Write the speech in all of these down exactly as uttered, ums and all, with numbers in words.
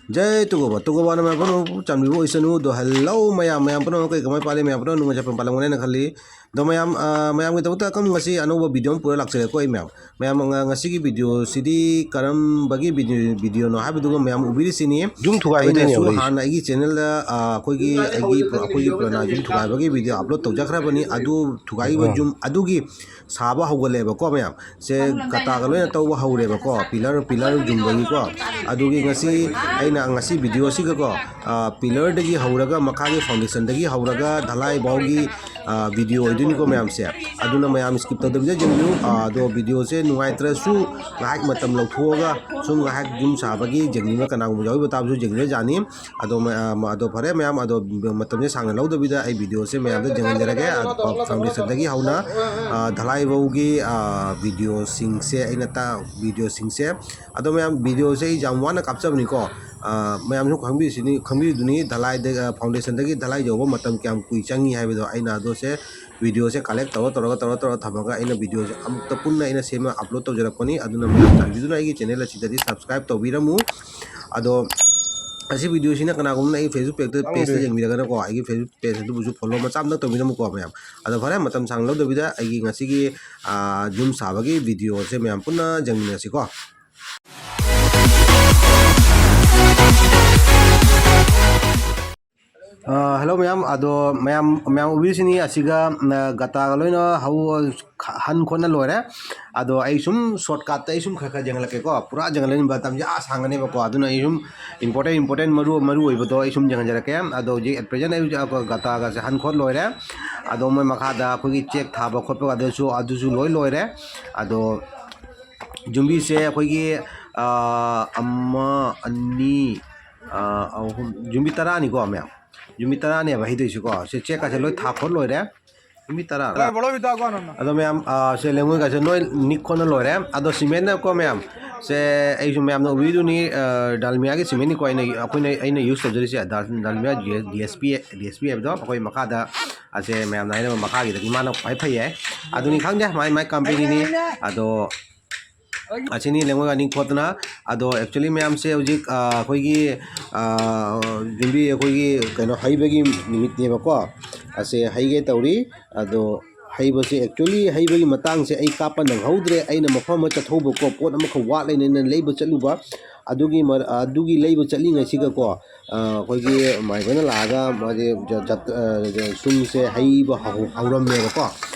ꯖꯩ ꯇꯨꯒꯣꯕ, ꯇꯨꯒꯣꯕꯅ ꯃꯌꯥꯝ ꯄꯨꯝꯅꯃꯛꯄꯨ ꯆꯥꯟꯕꯤꯕ ꯑꯣꯏꯁꯅꯨ꯫ ꯑꯗꯣ hello ꯃꯌꯥꯝ, ꯃꯌꯥꯝ ꯄꯨꯝꯅꯃꯛ ꯀꯩ ꯀꯃꯥꯏ ꯄꯥꯜꯂꯤ? ꯃꯌꯥꯝ ꯄꯨꯝꯅꯃꯛ ꯅꯨꯡꯉꯥꯏ ꯆꯥꯟꯕꯤꯕ ꯄꯥꯜꯂꯝꯒꯅꯤ ꯍꯥꯏꯅ ꯈꯜꯂꯤ꯫ ꯑꯗꯣ ꯃꯌꯥꯝ, ꯑ, ꯃꯌꯥꯝꯒꯤꯗꯃꯛꯇ ꯑꯀꯝ ꯉꯁꯤ ꯑꯅꯧꯕ video ꯑꯃ ꯄꯨꯔ ꯂꯥꯛꯆꯔꯦꯀꯣ ꯑꯩ ꯃꯌꯥꯝ꯫ ꯃꯌꯥꯝ, ꯑ, ꯉꯁꯤꯒꯤ video ꯁꯤꯗꯤ ꯀꯔꯝꯕꯒꯤ video, video ꯅꯣ ꯍꯥꯏꯕꯗꯨꯒ ꯃꯌꯥꯝ ꯎꯕꯤꯔꯤꯁꯤꯅꯤ꯫ ꯌꯨꯝ ꯊꯨꯒꯥꯏꯕꯩꯗꯨꯅꯦ ꯑꯩꯅꯁꯨ ꯎꯔꯤꯁꯦ꯫ ꯍꯥꯟꯅ ꯑꯩꯒꯤ channel ꯗ, ꯑ, ꯑꯩꯈꯣꯏꯒꯤ, ꯑꯩꯒꯤ, ꯑꯩꯈꯣꯏꯒꯤ ꯄꯨꯔꯥ, ꯑꯩꯈꯣꯏꯒꯤ ꯄꯨꯔꯥꯅ ꯌꯨꯝ ꯊꯨꯒꯥꯏꯕꯒꯤ video upload ꯇꯧꯖꯈ꯭ꯔꯕꯅꯤ꯫ ꯑꯗꯨ ꯊꯨꯒꯥꯏꯔꯤꯕ ꯎꯝ꯫ ꯌꯨꯝ ꯑꯗꯨꯒꯤ ꯁꯥꯕ ꯍꯧꯒꯠꯂꯦꯕꯀꯣ ꯃꯌꯥꯝ꯫ ꯁꯦ ꯒꯇꯥꯒ ꯂꯣꯏꯅ ꯇꯧꯕ ꯍꯧꯔꯦꯕꯀꯣ, pillar, pillar ꯌꯨꯡꯕꯒꯤꯀꯣ꯫ ꯑꯗꯨꯒꯤ ꯉꯁꯤ ꯑꯩꯅ ꯉꯁꯤ video ꯁꯤꯒꯀꯣ, ꯑ, pillar ꯗꯒꯤ ꯍꯧꯔꯒ ꯃꯈꯥꯒꯤ foundation ꯗꯒꯤ ꯍꯧꯔꯒ ꯙꯂꯥꯏ ꯐꯥꯎꯒꯤ, ꯑ, video ꯑꯣꯏꯗꯣꯏꯅꯤꯀꯣ ꯃꯌꯥꯝꯁꯦ꯫ ꯑꯗꯨꯅ ꯃꯌꯥꯝ skip ꯇꯧꯗꯕꯤꯗ ꯌꯦꯡꯕꯤꯌꯨ꯫ ꯑ, ꯑꯗꯣ video ꯁꯦ ꯅꯨꯡꯉꯥꯏꯇ꯭ꯔꯁꯨ ꯉꯥꯏꯍꯥꯛ ꯃꯇꯝ ꯂꯧꯊꯣꯛꯑꯒ ꯁꯨꯝ ꯉꯥꯏꯍꯥꯛ ꯌꯨꯝ ꯁꯥꯕꯒꯤ ꯌꯦꯡꯅꯤꯡꯕ ꯀꯅꯥꯒꯨꯝꯕ ꯌꯥꯎꯕ ꯇꯥꯕꯁꯨ ꯌꯦꯡꯕꯤꯕ ꯌꯥꯅꯤ꯫ ꯑꯗꯣ ꯃꯌꯥꯝ, ꯑꯗꯣ ꯐꯔꯦ ꯃꯌꯥꯝ, ꯑꯗꯣ ꯃꯇꯝꯁꯦ ꯁꯥꯡꯅ ꯂꯧꯗꯕꯤꯗ ꯑꯩ video ꯁꯦ ꯃꯌꯥꯝꯗ ꯌꯦꯡꯍꯟꯖꯔꯒꯦ꯫ ꯑ, foundation ꯗꯒꯤ ꯍꯧꯅ, ꯑ, ꯙꯂꯥꯏ ꯐꯥꯎꯒꯤ, ꯑ, video ꯁꯤꯡꯁꯦ ꯑꯩꯅ ꯇ-, video ꯁꯤꯡꯁꯦ꯫ ꯑꯗꯣ ꯃꯌꯥꯝ, video ꯁꯦ ꯑꯩ ꯌꯥꯝ ꯋꯥꯅ ꯀꯥꯞꯆꯕꯅꯤꯀꯣ꯫ ꯑ, ꯃꯌꯥꯝꯁꯨ ꯈꯪꯕꯤꯁꯤꯅꯤ, ꯈꯪꯕꯤꯗꯨꯅꯤ ꯙꯂꯥꯏꯗ, ꯑ, foundation ꯗꯒꯤ ꯙꯂꯥꯏ ꯌꯧꯕ ꯃꯇꯝ ꯀꯌꯥꯝ ꯀꯨꯏ ꯆꯪꯉꯤ ꯍꯥꯏꯕꯗꯣ꯫ ꯑꯩꯅ ꯑꯗꯣ ꯁꯦ video ꯁꯦ collect ꯇꯧꯔ, ꯇꯧꯔꯒ, ꯇꯧꯔ, ꯇꯧꯔ ꯊꯝꯃꯒ ꯑꯩꯅ video ꯁꯦ ꯑꯃꯨꯛꯇ ꯄꯨꯟꯅ ꯑꯩꯅ ꯁꯦꯝꯃ upload ꯇꯧꯖꯔꯛꯄꯅꯤ꯫ ꯑꯗꯨꯅ ꯃꯌꯥꯝ ꯆꯥꯟꯕꯤꯗꯨꯅ ꯑꯩꯒꯤ channel ꯑꯁꯤꯗꯗꯤ subscribe ꯇꯧꯕꯤꯔꯝꯃꯨ꯫ ꯑꯗꯣ ꯑꯁꯤ video ꯁꯤꯅ ꯀꯅꯥꯒꯨꯝꯕꯅ ꯑꯩꯒꯤ Facebook page ꯇ, page ꯇ ꯌꯦꯡꯕꯤꯔꯒꯅꯀꯣ, ꯑꯩꯒꯤ Facebook page ꯑꯗꯨꯕꯨꯁꯨ follow ꯃꯆꯥ ꯑꯝꯇ ꯇꯧꯕꯤꯔꯝꯃꯨꯀꯣ ꯃꯌꯥꯝ꯫ ꯑꯗꯣ ꯐꯔꯦ, ꯃꯇꯝ ꯁꯥꯡꯅ ꯂꯧꯗꯕꯤꯗ ꯑꯩꯒꯤ ꯉꯁꯤꯒꯤ, ꯑ, ꯌꯨꯝ ꯁꯥꯕꯒꯤ video ꯁꯦ ꯃꯌꯥꯝ ꯄꯨꯟꯅ ꯌꯦꯡꯃꯤꯟꯅꯁꯤꯀꯣ꯫ ꯑ, hello ꯃꯌꯥꯝ, ꯑꯗꯣ ꯃꯌꯥꯝ, ꯃꯌꯥꯝ ꯎꯕꯤꯔꯤꯁꯤꯅꯤ ꯑꯁꯤꯒ, ꯑ, ꯒꯇꯥꯒ ꯂꯣꯏꯅ ꯍꯧ-, ꯍꯟ ꯈꯣꯠꯅ ꯂꯣꯏꯔꯦ꯫ ꯑꯗꯣ ꯑꯩ ꯁꯨꯝ shortcut ꯇ ꯑꯩ ꯁꯨꯝ ꯈꯔ ꯈꯔ ꯌꯦꯡꯍꯜꯂꯛꯀꯦꯀꯣ꯫ ꯄꯨꯔꯥ ꯌꯦꯡꯍꯜꯂꯅꯤ, ꯃꯇꯝꯁꯦ ꯑꯥ ꯁꯥꯡꯒꯅꯦꯕꯀꯣ꯫ ꯑꯗꯨꯅ ꯑꯩ ꯁꯨꯝ important, important ꯃꯔꯨ, ꯃꯔꯨ ꯑꯣꯏꯕꯗꯣ ꯑꯩ ꯁꯨꯝ ꯌꯦꯡꯍꯟꯖꯔꯛꯀꯦ꯫ ꯑꯗꯣ ꯍꯧꯖꯤꯛ at present ꯑꯩ ꯍꯧꯖꯤꯛ ꯒꯇꯥꯒꯁꯦ ꯍꯟ ꯈꯣꯠ ꯂꯣꯏꯔꯦ꯫ ꯑꯗꯣ ꯃꯣꯏ ꯃꯈꯥꯗ ꯑꯩꯈꯣꯏꯒꯤ ꯆꯦꯛ ꯊꯥꯕ ꯈꯣꯠꯄ ꯑꯗꯨꯁꯨ, ꯑꯗꯨꯁꯨ ꯂꯣꯏ ꯂꯣꯏꯔꯦ꯫ ꯑꯗꯣ ꯌꯨꯝꯕꯤꯁꯦ ꯑꯩꯈꯣꯏꯒꯤ, ꯑ, ꯑꯃ, ꯑꯅꯤ, ꯑ, ꯑꯍꯨꯝ, ꯌꯨꯝꯕꯤ ꯇꯔꯥꯅꯤꯀꯣ ꯃꯌꯥꯝ꯫ ꯌꯨꯝꯕꯤ ꯇꯔꯥꯅꯦꯕ ꯍꯩꯗꯣꯏꯁꯤꯀꯣ꯫ ꯁꯤ ꯆꯦꯛꯀꯁꯦ ꯂꯣꯏ ꯊꯥ ꯈꯣꯠ ꯂꯣꯏꯔꯦ꯫ ꯌꯨꯝꯕꯤ ꯇꯔꯥ꯫ ꯑꯗꯣ ꯃꯌꯥꯝ, ꯑ, ꯁꯦ ꯂꯩꯉꯣꯏꯒꯁꯦ ꯂꯣꯏ ꯅꯤꯛ ꯈꯣꯠꯅ ꯂꯣꯏꯔꯦ꯫ ꯑꯗꯣ cement ꯅꯀꯣ ꯃꯌꯥꯝ, ꯁꯦ ꯑꯩꯁꯨ ꯃꯌꯥꯝꯅ ꯎꯕꯤꯗꯨꯅꯤ, ꯑ, ꯗꯥꯜꯃꯤꯌꯥꯒꯤ cement ꯅꯤꯀꯣ ꯑꯩꯅ, ꯑꯩꯈꯣꯏꯅ, ꯑꯩꯅ use ꯇꯧꯖꯔꯤꯁꯦ꯫ ꯗꯥꯜ-, Dalmia D S P, D S P ꯍꯥꯏꯕꯗꯣ ꯑꯩꯈꯣꯏ ꯃꯈꯥꯗ ꯑꯁꯦ ꯃꯌꯥꯝꯅ ꯍꯥꯏꯅꯕ ꯃꯈꯥꯒꯤꯗꯒꯤ ꯃꯥꯅ ꯈ꯭ꯋꯥꯏ ꯐꯩ ꯍꯥꯏ꯫ ꯑꯗꯨꯅꯤ ꯈꯪꯗꯦ, ꯃꯥꯏ, ꯃꯥꯏ company ꯅꯤ꯫ ꯑꯗꯣ ꯑꯁꯤꯅꯤ ꯂꯦꯡꯉꯣꯏ ꯉꯥꯅꯤ ꯈꯣꯠꯇꯅ꯫ ꯑꯗꯣ actually ꯃꯌꯥꯝꯁꯦ ꯍꯧꯖꯤꯛ, ꯑ, ꯑꯩꯈꯣꯏꯒꯤ, ꯑ, ꯌꯨꯝꯕꯤ ꯑꯩꯈꯣꯏꯒꯤ ꯀꯩꯅꯣ ꯍꯩꯕꯒꯤ ꯅꯨꯃꯤꯠꯅꯦꯕꯀꯣ꯫ ꯑꯁꯦ ꯍꯩꯒꯦ ꯇꯧꯔꯤ꯫ ꯑꯗꯣ ꯍꯩꯕꯁꯦ, actually ꯍꯩꯕꯒꯤ ꯃꯇꯥꯡꯁꯦ ꯑꯩ ꯀꯥꯞꯄ ꯅꯪꯍꯧꯗ꯭ꯔꯦ꯫ ꯑꯩꯅ ꯃꯐꯝ ꯑꯃ ꯆꯠꯊꯧꯕꯀꯣ, ꯄꯣꯠ ꯑꯃꯈꯛ ꯋꯥꯠꯂꯦꯅ ꯂꯩꯕ ꯆꯠꯂꯨꯕ꯫ ꯑꯗꯨꯒꯤ ꯃꯔ-, ꯑꯗꯨꯒꯤ ꯂꯩꯕ ꯆꯠꯂꯤꯉꯩꯁꯤꯒꯀꯣ, ꯑ, ꯑꯩꯈꯣꯏꯒꯤ ꯃꯥꯏꯕꯅ ꯂꯥꯛꯑꯒ ꯃꯥꯁꯦ ꯖ-, ꯖꯠ-, ꯑ, ꯖ-, ꯆꯨꯝꯁꯦ ꯍꯩꯕ ꯍꯧ-, ꯍꯧꯔꯝꯃꯦꯕꯀꯣ꯫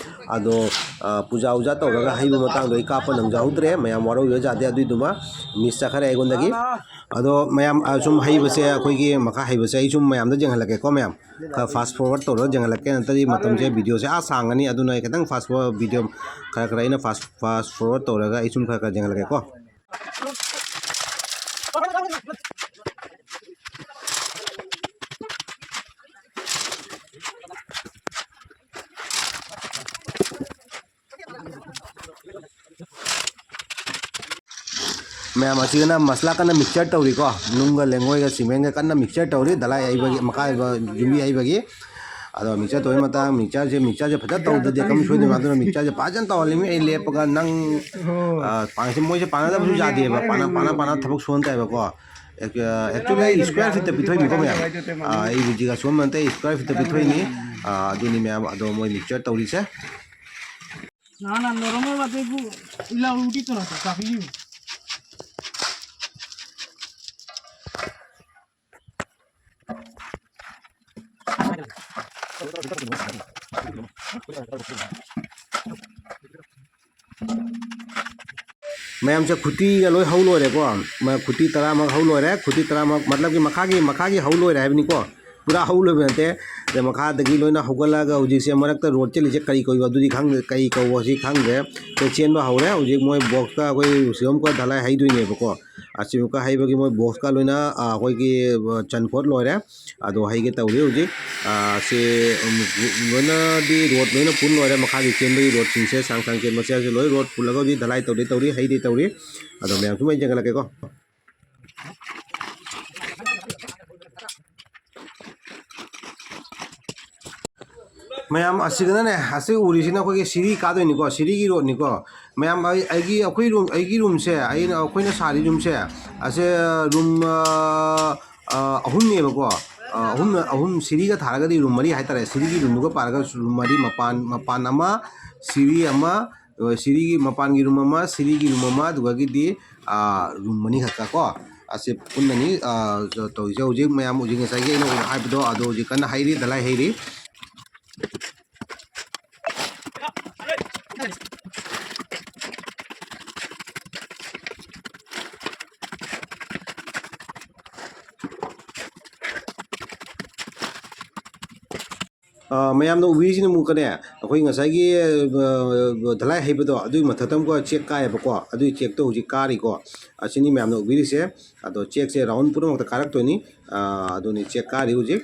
ꯑꯗꯣ, ꯑ, ꯄꯨꯖꯥ ꯎꯖꯥ ꯇꯧꯔꯒ ꯍꯩꯕ ꯃꯇꯥꯡꯗꯣ ꯑꯩ ꯀꯥꯞꯄ ꯅꯪꯖꯍꯧꯗ꯭ꯔꯦ꯫ ꯃꯌꯥꯝ ꯋꯥꯔꯧꯕꯤꯕ ꯌꯥꯗꯦ꯫ ꯑꯗꯨꯏꯗꯨꯃ miss ꯆꯠꯈ꯭ꯔꯦ ꯑꯩꯉꯣꯟꯗꯒꯤ꯫ ꯑꯗꯣ ꯃꯌꯥꯝ, ꯑ, ꯁꯨꯝ ꯍꯩꯕꯁꯦ, ꯑꯩꯈꯣꯏꯒꯤ ꯃꯈꯥ ꯍꯩꯕꯁꯦ ꯑꯩ ꯁꯨꯝ ꯃꯌꯥꯝꯗ ꯌꯦꯡꯍꯜꯂꯛꯀꯦꯀꯣ ꯃꯌꯥꯝ꯫ ꯈꯔ fast forward ꯇꯧꯔꯒ ꯌꯦꯡꯍꯜꯂꯛꯀꯦ, ꯅꯠꯇ꯭ꯔꯗꯤ ꯃꯇꯝꯁꯦ videoꯁꯦ ꯑꯥ ꯁꯥꯡꯉꯅꯤ꯫ ꯑꯗꯨꯅ ꯑꯩ ꯈꯤꯇꯪ fast forward, video ꯈꯔ ꯈꯔ ꯑꯩꯅ fast, fast forward ꯇꯧꯔꯒ ꯑꯩ ꯁꯨꯝ ꯈꯔ ꯈꯔ ꯌꯦꯡꯍꯜꯂꯛꯀꯦꯀꯣ꯫ ꯃꯌꯥꯝ ꯑꯁꯤꯒꯅ ꯃꯁꯂꯥ ꯀꯟꯅ mixture ꯇꯧꯔꯤꯀꯣ꯫ ꯅꯨꯡꯒ ꯂꯦꯡꯉꯣꯏꯒ ꯁꯤꯃꯦꯟꯒ ꯀꯟꯅ mixture ꯇꯧꯔꯤ, ꯗꯂꯥꯏ ꯍꯩꯕꯒꯤ, ꯃꯈꯥ ꯍꯩꯕ, ꯌꯨꯝꯕꯤ ꯍꯩꯕꯒꯤ꯫ ꯑꯗꯣ mixture ꯇꯧꯕꯩ ꯃꯇꯥꯡ, mixtureꯁꯦ, mixtureꯁꯦ ꯐꯖꯅ ꯇꯧꯗ꯭ꯔꯗꯤ ꯑꯗꯨꯝ ꯁꯣꯏꯗꯣꯏꯅꯤ꯫ ꯑꯗꯨꯅ mixtureꯁꯦ ꯐꯖꯅ ꯇꯧꯍꯜꯂꯤꯃꯤ ꯑꯩ ꯂꯦꯞꯄꯒ꯫ ꯅꯪ, ꯑ, ꯄꯥꯡꯁꯦ, ꯃꯣꯏꯁꯦ ꯄꯥꯅꯗꯕꯁꯨ ꯌꯥꯗꯦꯕ꯫ ꯄꯥꯅ, ꯄꯥꯅ, ꯄꯥꯅ ꯊꯕꯛ ꯁꯨꯍꯟ ꯇꯥꯏꯕꯀꯣ꯫ Actually ꯑꯩ square feetꯇ ꯄꯤꯊꯣꯛꯏꯅꯤꯀꯣ ꯃꯌꯥꯝ꯫ ꯑ, ꯑꯩ ꯍꯧꯖꯤꯛ ꯑꯁꯣꯝ ꯑꯝꯇ square feetꯇ ꯄꯤꯊꯣꯛꯏꯅꯤ꯫ ꯑ, ꯑꯗꯨꯅꯤ ꯃꯌꯥꯝ꯫ ꯑꯗꯣ ꯃꯣꯏ mixture ꯇꯧꯔꯤꯁꯦ꯫ না, না, নরম হয়ে মাঝে একটু ইলা উঠি তো না তো, চাপিয়ে দিবি। ꯃꯌꯥꯝꯁꯦ ꯈꯨꯇꯤꯒ ꯂꯣꯏ ꯍꯧ ꯂꯣꯏꯔꯦꯀꯣ꯫ ꯃ-, ꯈꯨꯇꯤ ꯇꯔꯥꯃꯛ ꯍꯧ ꯂꯣꯏꯔꯦ꯫ ꯈꯨꯇꯤ ꯇꯔꯥꯃꯛ, ꯃꯇꯂꯕꯀꯤ ꯃꯈꯥꯒꯤ, ꯃꯈꯥꯒꯤ ꯍꯧ ꯂꯣꯏꯔꯦ ꯍꯥꯏꯕꯅꯤꯀꯣ꯫ ꯄꯨꯔꯥ ꯍꯧ ꯂꯣꯏꯕ ꯅꯠꯇꯦ꯫ ꯑꯗ ꯃꯈꯥꯗꯒꯤ ꯂꯣꯏꯅ ꯍꯧꯒꯠꯂꯛꯑꯒ ꯍꯧꯖꯤꯛꯁꯦ ꯃꯔꯛꯇ road ꯆꯦꯜꯂꯤꯁꯦ ꯀꯔꯤ ꯀꯧꯕ, ꯑꯗꯨꯗꯤ ꯈꯪꯗꯦ, ꯀꯔꯤ ꯀꯧꯕ ꯍꯧꯖꯤꯛ ꯈꯪꯗ꯭ꯔꯦ꯫ ꯑꯗꯣ ꯆꯦꯟꯕ ꯍꯧꯔꯦ꯫ ꯍꯧꯖꯤꯛ ꯃꯣꯏ boxꯀ ꯑꯩꯈꯣꯏ ꯁꯤꯒꯨꯝꯕ ꯙꯂꯥꯏ ꯍꯩꯗꯣꯏꯅꯦꯕꯀꯣ꯫ ꯑꯁꯤꯃꯨꯛꯀ ꯍꯩꯕꯒꯤ ꯃꯣꯏ boxꯀ ꯂꯣꯏꯅ, ꯑ, ꯑꯩꯈꯣꯏꯒꯤ, ꯑ, ꯆꯟ ꯈꯣꯠ ꯂꯣꯏꯔꯦ꯫ ꯑꯗꯣ ꯍꯩꯒꯦ ꯇꯧꯔꯤ ꯍꯧꯖꯤꯛ꯫ ꯑ, ꯁꯤ, ꯎꯝ, ꯂꯣꯏꯅꯗꯤ road ꯂꯣꯏꯅ ꯄꯨꯟ ꯂꯣꯏꯔꯦ꯫ ꯃꯈꯥꯒꯤ ꯆꯦꯟꯕꯒꯤ roadꯁꯤꯡꯁꯦ, ꯁꯥꯡ ꯁꯥꯡ ꯆꯦꯟꯕꯁꯦ ꯂꯣꯏ road ꯄꯨꯜꯂꯒ ꯍꯧꯖꯤꯛ ꯙꯂꯥꯏ ꯇꯧꯗꯤ ꯇꯧꯔꯤ, ꯍꯩꯗꯤ ꯇꯧꯔꯤ꯫ ꯑꯗꯣ ꯃꯌꯥꯝꯁꯨ ꯃꯩ ꯆꯦꯟꯈꯠꯂꯛꯀꯦꯀꯣ꯫ ꯃꯌꯥꯝ ꯑꯁꯤꯒꯅꯅꯦ, ꯑꯁꯤ ꯎꯔꯤꯁꯤꯅ ꯑꯩꯈꯣꯏꯒꯤ ꯁꯤꯔꯤ ꯀꯥꯗꯣꯏꯅꯤꯀꯣ, ꯁꯤꯔꯤꯒꯤ roadꯅꯤꯀꯣ꯫ ꯃꯌꯥꯝ, ꯑꯩ, ꯑꯩꯒꯤ, ꯑꯩꯈꯣꯏ ꯔꯨꯝ, ꯑꯩꯒꯤ ꯔꯨꯝꯁꯦ, ꯑꯩꯅ, ꯑꯩꯈꯣꯏꯅ ꯁꯥꯔꯤ ꯔꯨꯝꯁꯦ, ꯑꯁꯦ ꯔꯨꯝ, ꯑ, ꯑ, ꯑꯍꯨꯝꯅꯦꯕꯀꯣ꯫ ꯑ, ꯑꯍꯨꯝꯅ, ꯑꯍꯨꯝ, ꯁꯤꯔꯤꯒ ꯊꯥꯔꯒꯗꯤ ꯔꯨꯝ ꯃꯔꯤ ꯍꯥꯏꯇꯥꯔꯦ꯫ ꯁꯤꯔꯤꯒꯤ ꯔꯨꯝꯗꯨꯒ ꯄꯥꯔꯒ ꯔꯨꯝ ꯃꯔꯤ, ꯃꯄꯥꯟ, ꯃꯄꯥꯟ ꯑꯃ, ꯁꯤꯔꯤ ꯑꯃ, ꯑ, ꯁꯤꯔꯤꯒꯤ ꯃꯄꯥꯟꯒꯤ ꯔꯨꯝ ꯑꯃ, ꯁꯤꯔꯤꯒꯤ ꯔꯨꯝ ꯑꯃ, ꯑꯗꯨꯗꯒꯤꯗꯤ, ꯑ, ꯔꯨꯝ ꯑꯅꯤ ꯈꯛꯇ ꯀꯣ꯫ ꯑꯁꯤ ꯄꯨꯟꯅꯅꯤ, ꯑ, ꯇꯧꯔꯤꯁꯦ꯫ ꯍꯧꯖꯤꯛ ꯃꯌꯥꯝ ꯍꯧꯖꯤꯛ ꯉꯁꯥꯏꯒꯤ ꯑꯩꯅ ꯍꯥꯏꯕꯗꯣ ꯑꯗꯣ ꯍꯧꯖꯤꯛ ꯀꯟꯅ ꯍꯩꯔꯤ, ꯙꯂꯥꯏ ꯍꯩꯔꯤ꯫ ꯑ, ꯃꯌꯥꯝꯅ ꯎꯕꯤꯔꯤꯁꯤꯅ ꯑꯃꯨꯛꯀꯅꯦ, ꯑꯩꯈꯣꯏ ꯉꯁꯥꯏꯒꯤ, ꯑ, ꯙꯂꯥꯏ ꯍꯩꯕꯗꯣ, ꯑꯗꯨꯒꯤ ꯃꯊꯛꯇ ꯑꯃꯨꯛꯀ ꯆꯦꯛ ꯀꯥꯏꯌꯦꯕꯀꯣ, ꯑꯗꯨꯒꯤ ꯆꯦꯛꯇꯣ ꯍꯧꯖꯤꯛ ꯀꯥꯔꯤꯀꯣ꯫ ꯑꯁꯤꯅꯤ ꯃꯌꯥꯝꯅ ꯎꯕꯤꯔꯤꯁꯦ꯫ ꯑꯗꯣ ꯆꯦꯛꯁꯦ ꯔꯥꯎꯟ ꯄꯨꯝꯅꯃꯛꯇ ꯀꯥꯔꯛꯇꯣꯏꯅꯤ꯫ ꯑ, ꯑꯗꯨꯅꯤ ꯆꯦꯛ ꯀꯥꯔꯤ ꯍꯧꯖꯤꯛ꯫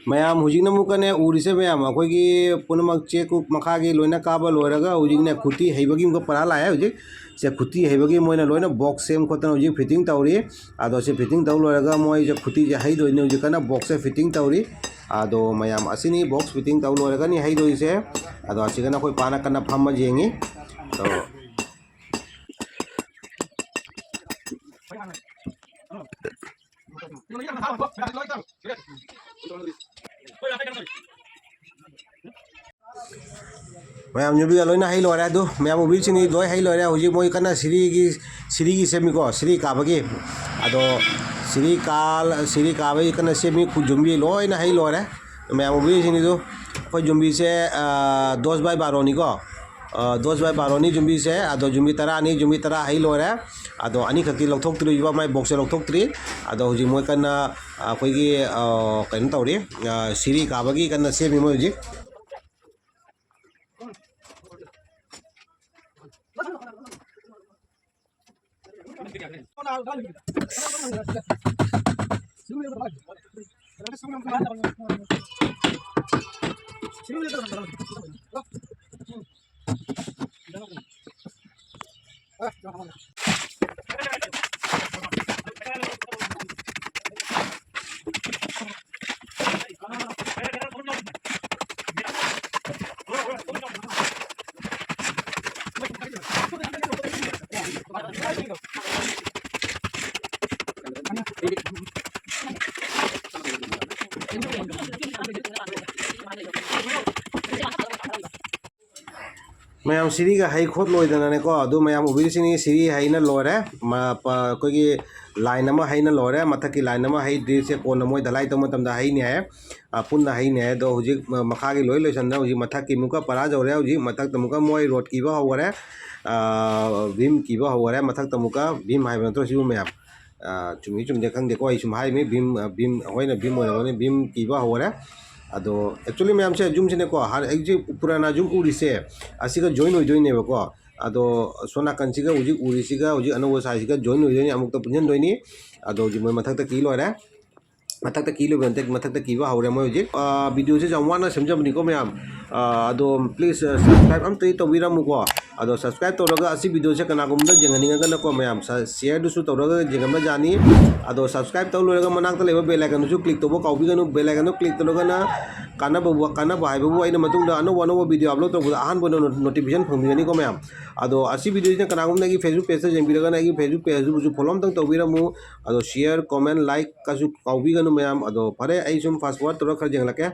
ꯃꯌꯥꯝ ꯍꯧꯖꯤꯛꯅ ꯑꯃꯨꯛꯀꯅꯦ ꯎꯔꯤꯁꯦ ꯃꯌꯥꯝ, ꯑꯩꯈꯣꯏꯒꯤ ꯄꯨꯝꯅꯃꯛ ꯆꯦꯛ ꯃꯈꯥꯒꯤ ꯂꯣꯏꯅ ꯀꯥꯕ ꯂꯣꯏꯔꯒ ꯍꯧꯖꯤꯛꯅꯦ ꯈꯨꯇꯤ ꯍꯩꯕꯒꯤ ꯑꯃꯨꯛꯀ ꯄꯔꯥ ꯂꯥꯛꯑꯦ꯫ ꯍꯧꯖꯤꯛ ꯁꯦ ꯈꯨꯇꯤ ꯍꯩꯕꯒꯤ ꯃꯣꯏꯅ ꯂꯣꯏꯅ ꯕꯣꯛꯁ ꯁꯦꯝ ꯈꯣꯠꯇꯅ ꯍꯧꯖꯤꯛ ꯐꯤꯠꯇꯤꯡ ꯇꯧꯔꯤ꯫ ꯑꯗꯣ ꯁꯤ ꯐꯤꯠꯇꯤꯡ ꯇꯧ ꯂꯣꯏꯔꯒ ꯃꯣꯏꯁꯦ ꯈꯨꯇꯤꯁꯦ ꯍꯩꯗꯣꯏꯅꯦ꯫ ꯍꯧꯖꯤꯛ ꯀꯟꯅ ꯕꯣꯛꯁꯁꯦ ꯐꯤꯠꯇꯤꯡ ꯇꯧꯔꯤ꯫ ꯑꯗꯣ ꯃꯌꯥꯝ ꯑꯁꯤꯅꯤ ꯕꯣꯛꯁ ꯐꯤꯠꯇꯤꯡ ꯇꯧ ꯂꯣꯏꯔꯒꯅꯤ ꯍꯩꯗꯣꯏꯁꯦ꯫ ꯑꯗꯣ ꯑꯁꯤꯒꯅ ꯑꯩꯈꯣꯏ ꯄꯥꯅ ꯀꯟꯅ ꯐꯝꯃ ꯌꯦꯡꯉꯤ꯫ ꯑꯗꯣ ꯃꯌꯥꯝ ꯌꯨꯝꯕꯤꯒ ꯂꯣꯏꯅ ꯍꯩ ꯂꯣꯏꯔꯦ꯫ ꯑꯗꯨ ꯃꯌꯥꯝ ꯎꯕꯤꯁꯤꯡꯗꯤ ꯂꯣꯏ ꯍꯩ ꯂꯣꯏꯔꯦ꯫ ꯍꯧꯖꯤꯛ ꯃꯣꯏ ꯀꯟꯅ ꯁꯤꯔꯤꯒꯤ, ꯁꯤꯔꯤꯒꯤ ꯁꯦꯝꯃꯤꯀꯣ, ꯁꯤꯔꯤ ꯀꯥꯕꯒꯤ꯫ ꯑꯗꯣ ꯁꯤꯔꯤ ꯀꯥ-, ꯁꯤꯔꯤ ꯀꯥꯕꯒꯤ ꯀꯟꯅ ꯁꯦꯝꯃꯤ꯫ ꯈꯨ-, ꯌꯨꯝꯕꯤ ꯂꯣꯏꯅ ꯍꯩ ꯂꯣꯏꯔꯦ꯫ ꯃꯌꯥꯝ ꯎꯕꯤꯁꯤꯡꯗꯨ ꯑꯩꯈꯣꯏ ꯌꯨꯝꯕꯤꯁꯦ, ꯑ, ꯗꯣꯁ ꯕꯥꯏ ꯕꯥꯔꯣꯅꯤꯀꯣ꯫ ꯑ, ꯗꯣꯁ ꯕꯥꯏ ꯕꯥꯔꯣꯅꯤ ꯌꯨꯝꯕꯤꯁꯦ꯫ ꯑꯗꯣ ꯌꯨꯝꯕꯤ ꯇꯔꯥꯅꯤ, ꯌꯨꯝꯕꯤ ꯇꯔꯥ ꯍꯩ ꯂꯣꯏꯔꯦ꯫ ꯑꯗꯣ ꯑꯅꯤꯈꯛꯇꯤ ꯂꯧꯊꯣꯛꯇ꯭ꯔꯤꯕ, ꯃꯥꯏ ꯕꯣꯛꯁꯁꯦ ꯂꯧꯊꯣꯛꯇ꯭ꯔꯤ꯫ ꯑꯗꯣ ꯍꯧꯖꯤꯛ ꯃꯣꯏ ꯀꯟꯅ ꯑꯩꯈꯣꯏꯒꯤ, ꯑ, ꯀꯩꯅꯣ ꯇꯧꯔꯤ, ꯑ, ꯁꯤꯔꯤ ꯀꯥꯕꯒꯤ ꯀꯟꯅ ꯁꯦꯝꯃꯤ ꯃꯣꯏ ꯍꯧꯖꯤꯛ꯫ ꯃꯌꯥꯝ ꯁꯤꯔꯤꯒ ꯍꯩ ꯈꯣꯠ ꯂꯣꯏꯗꯅꯅꯦꯀꯣ, ꯑꯗꯨ ꯃꯌꯥꯝ ꯎꯕꯤꯔꯤꯁꯤꯅꯤ, ꯁꯤꯔꯤ ꯍꯩꯅ ꯂꯣꯏꯔꯦ꯫ ꯃ-, ꯄ-, ꯑꯩꯈꯣꯏꯒꯤ line ꯑꯃ ꯍꯩꯅ ꯂꯣꯏꯔꯦ, ꯃꯊꯛꯀꯤ line ꯑꯃ ꯍꯩꯗ꯭ꯔꯤꯁꯦ ꯀꯣꯟꯅ ꯃꯣꯏ ꯙꯂꯥꯏ ꯇꯧꯕ ꯃꯇꯝꯗ ꯍꯩꯅꯤ ꯍꯥꯏ꯫ ꯑ, ꯄꯨꯟꯅ ꯍꯩꯅꯤ ꯍꯥꯏ꯫ ꯑꯗꯣ ꯍꯧꯖꯤꯛ ꯃ-, ꯃꯈꯥꯒꯤ ꯂꯣꯏ ꯂꯣꯏꯁꯟꯗ ꯍꯧꯖꯤꯛ ꯃꯊꯛꯀꯤ ꯑꯃꯨꯛꯀ ꯄꯔꯥ ꯌꯧꯔꯦ꯫ ꯍꯧꯖꯤꯛ ꯃꯊꯛꯇ ꯑꯃꯨꯛꯀ ꯃꯣꯏ ꯔꯣꯠ ꯀꯤꯕ ꯍꯧꯈꯔꯦ, ꯑ, ꯚꯤꯝ ꯀꯤꯕ ꯍꯧꯈꯔꯦ꯫ ꯃꯊꯛꯇ ꯑꯃꯨꯛꯀ ꯚꯤꯝ ꯍꯥꯏꯕ ꯅꯠꯇ꯭ꯔꯣ ꯁꯤꯕꯨ ꯃꯌꯥꯝ? ꯑ, ꯆꯨꯝꯃꯤ ꯆꯨꯝꯗꯦ ꯈꯪꯗꯦꯀꯣ, ꯑꯩ ꯁꯨꯝ ꯍꯥꯏꯔꯤꯃꯤ, ꯚꯤꯝ, ꯑ, ꯚꯤꯝ, ꯑꯩꯈꯣꯏꯅ ꯚꯤꯝ ꯑꯣꯏꯔꯝꯒꯅꯤ, ꯚꯤꯝ ꯀꯤꯕ ꯍꯧꯈꯔꯦ꯫ ꯑꯗꯣ actually ꯃꯌꯥꯝꯁꯦ, ꯌꯨꯝꯁꯤꯅꯦꯀꯣ, ꯍꯥꯟꯅ ꯑꯩꯁꯦ ꯄꯨꯔꯥꯅꯥ ꯌꯨꯝ ꯎꯔꯤꯁꯦ ꯑꯁꯤꯒ join ꯑꯣꯏꯗꯣꯏꯅꯦꯕꯀꯣ꯫ ꯑꯗꯣ ꯁꯣꯝ ꯅꯥꯀꯟꯁꯤꯒ ꯍꯧꯖꯤꯛ ꯎꯔꯤꯁꯤꯒ ꯍꯧꯖꯤꯛ ꯑꯅꯧꯕ ꯁꯥꯏꯁꯤꯒ join ꯑꯣꯏꯗꯣꯏꯅꯤ, ꯑꯃꯨꯛꯇ ꯄꯨꯟꯁꯤꯟꯗꯣꯏꯅꯤ꯫ ꯑꯗꯣ ꯍꯧꯖꯤꯛ ꯃꯣꯏ ꯃꯊꯛꯇ ꯀꯤ ꯂꯣꯏꯔꯦ, ꯃꯊꯛꯇ ꯀꯤ ꯂꯣꯏꯕ ꯅꯠꯇꯦ, ꯃꯊꯛꯇ ꯀꯤꯕ ꯍꯧꯔꯦ ꯃꯣꯏ ꯍꯧꯖꯤꯛ꯫ ꯑ, videoꯁꯦ ꯌꯥꯝ ꯋꯥꯅ ꯁꯦꯝꯖꯕꯅꯤꯀꯣ ꯃꯌꯥꯝ꯫ ꯑ, ꯑꯗꯣ please, ꯑ, subscribe ꯑꯝꯇꯗꯤ ꯇꯧꯕꯤꯔꯝꯃꯨꯀꯣ꯫ ꯑꯗꯣ subscribe ꯇꯧꯔꯒ ꯑꯁꯤ videoꯁꯦ ꯀꯅꯥꯒꯨꯝꯕꯗ ꯌꯦꯡꯍꯟꯅꯤꯡꯉꯒꯅꯀꯣ ꯃꯌꯥꯝ, ꯁ-, shareꯗꯨꯁꯨ ꯇꯧꯔꯒ ꯌꯦꯡꯉꯝꯕ ꯌꯥꯅꯤ꯫ ꯑꯗꯣ subscribe ꯇꯧ ꯂꯣꯏꯔꯒ ꯃꯅꯥꯛꯇ ꯂꯩꯕ bell iconꯗꯨꯁꯨ click ꯇꯧꯕ ꯀꯥꯎꯕꯤꯒꯅꯨ꯫ Bell iconꯗꯨ click ꯇꯧꯔꯒꯅ ꯀꯥꯟꯅꯕ, ꯀꯥꯟꯅꯕ ꯍꯥꯏꯕꯕꯨ ꯑꯩꯅ ꯃꯇꯨꯡꯗ ꯑꯅꯧ ꯑꯅꯧꯕ video upload ꯇꯧꯕꯗ ꯑꯍꯥꯟꯕ ꯑꯣꯏꯅ notification ꯐꯪꯕꯤꯒꯅꯤꯀꯣ ꯃꯌꯥꯝ꯫ ꯑꯗꯣ ꯑꯁꯤ videoꯁꯤꯅ ꯀꯅꯥꯒꯨꯝꯕꯅ ꯑꯩꯒꯤ Facebook pageꯇ ꯌꯦꯡꯕꯤꯔꯒꯅ ꯑꯩꯒꯤ Facebook pageꯇꯨꯕꯨꯁꯨ follow ꯑꯝꯇꯪ ꯇꯧꯕꯤꯔꯝꯃꯨ꯫ ꯑꯗꯣ share, comment, like ꯀꯁꯨ ꯀꯥꯎꯕꯤꯒꯅꯨ ꯃꯌꯥꯝ꯫ ꯑꯗꯣ ꯐꯔꯦ, ꯑꯩ ꯁꯨꯝ fast forward ꯇꯧꯔꯒ ꯈꯔ ꯌꯦꯡꯍꯜꯂꯛꯀꯦ꯫